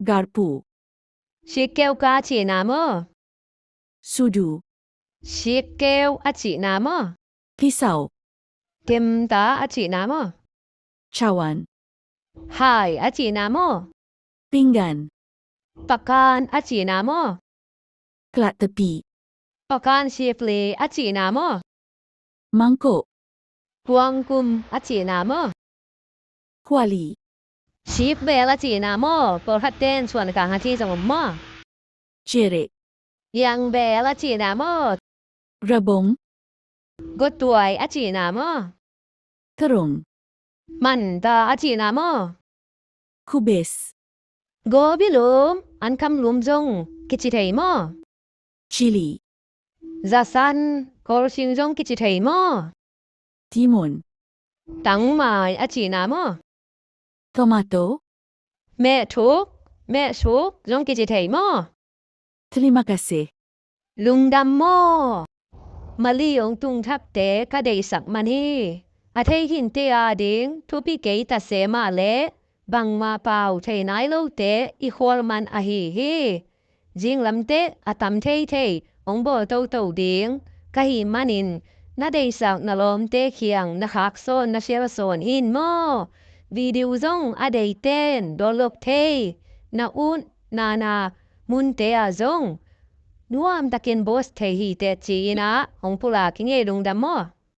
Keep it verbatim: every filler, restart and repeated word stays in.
Garpu. Sikkeu ka a cihna maw? Sudu. Sikkeu a cihna maw? Pisau. Kemta a cihna maw? Cawan. Hai a cihna maw? Pinggan. Pakan a cihna maw? Klattepi. Pakan sipli a cihna maw? Mangkuk. Kuangkum a cihna maw? Kuali. Sipbel a cihna maw? Pawlkhat ten suan kang a ci zong om maw? Cirik. Iangbel a cihna maw? Rabong. Gotuai a cihna maw? Terung. Manta a cihna maw? Kubis. Gobilum, ankhamlum zong kici thei maw? Cili. Zasan, kawlsing zong kici thei maw? Timun. Tangmai a cihna maw? Tomato. Mehthuk, mehsuk zong kici thei maw? Terima kasih. Lungdam maw? Mali hong tungthakte ka deihsak man hi. A thei khinte ading thupi kei ta se mah leh bangmah pau thei nai lote i khual man ahi hi. Zinglam teh a tam theithei hong bawl toto ding ka hih manin na deihsak na lawmte kiang na khaksawn na sialsawn in maw? Video zong a deiten dawllok thei na ut nana munte ah zong nuamtakin post thei hi teh ci-in ah hong pulak ing ei. Lungdam maw?